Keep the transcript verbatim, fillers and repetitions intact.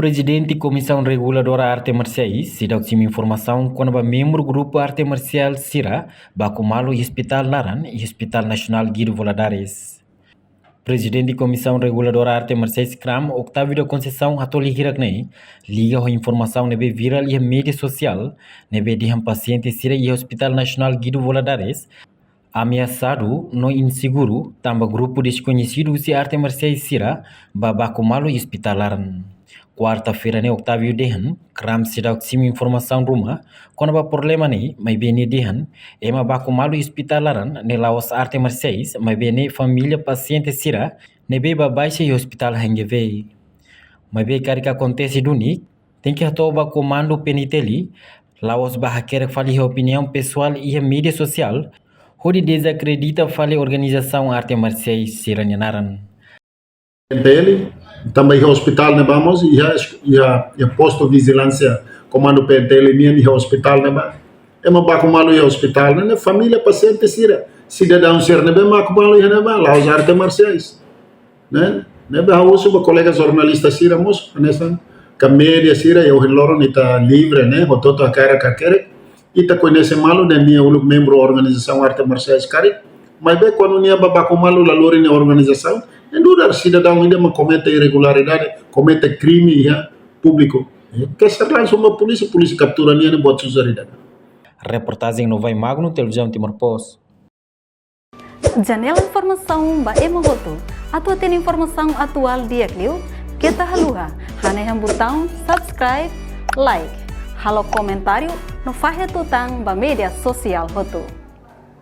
Prezidente Komisaun Reguladora Arte Marsiais seidauk simu informasaun kona-ba membru grupu arte marsiál sira baku malu iha ospitál laran, iha Ospitál Nasionál Guido Valadares. Prezidente Komisaun Reguladora Arte Marsiais, KRAM, Octavio da Conceição, hato'o lia hirak-ne'e, liga ho informasaun ne'ebé virál iha média sosiál, ne'ebé dehan pasiente sira iha Ospitál Nasionál Guido Valadares ameasadu no inseguru, tanba grupu deskoñesidu husi arte marsiais sira ba baku malu iha ospitál laran. Kuarta-feira ne'e Octavio dehan, KRAM seidauk simu informasaun ruma kona-ba problema ne'e, maibé nia dehan, ema baku malu iha ospitál laran ne'e la'ós arte marsiais, maibé ne'e família pasiente sira ne'ebé ba baixa iha ospitál HNGV. Maibé karik akontese duni, tenke hato'o ba komandu P N T L, la'ós ba hakerek fali iha opiniaun pesoál iha média sosiál, hodi dezakredita fali organizasaun arte marsiais sira-nia naran. P N T L, tanba iha ospitál ne'ebá mós, iha, iha, iha postu vijilánsia komandu P N T L nian iha ospitál ne'ebá. Ema baku malu iha ospitál ne'e, ne'e família pasiente sira, sidadaun sira ne'ebé baku malu iha ne'ebá, la'ós arte marsiais. Ne'e, ne'ebé ha'u husu ba kolega jornalista sira mós, hanesan, ka média sira, iha ohin loron ita livre, ne'e, hotu-hotu hakarak hakerek, ita koñese malu ne'e nia uluk membru organizasaun arte marsiais karik, maibé kuandu nia ba baku malu la lori nia organizasaun, ne'e nu'udar sidadaun ida mak komete irregularidade, komete krime iha públiku. Keser langsung ba polísia, polísia kaptura nia ne'e buat susar ida. Reportajen Novai Magno, Televizaun Timor Post. Janela informasaun ba ema hotu. Atu hatene informasaun atuál di'ak liu, keta haluha hanehan butaun subscribe, like, halo komentáriu no fahe tutan ba média sosiál hotu.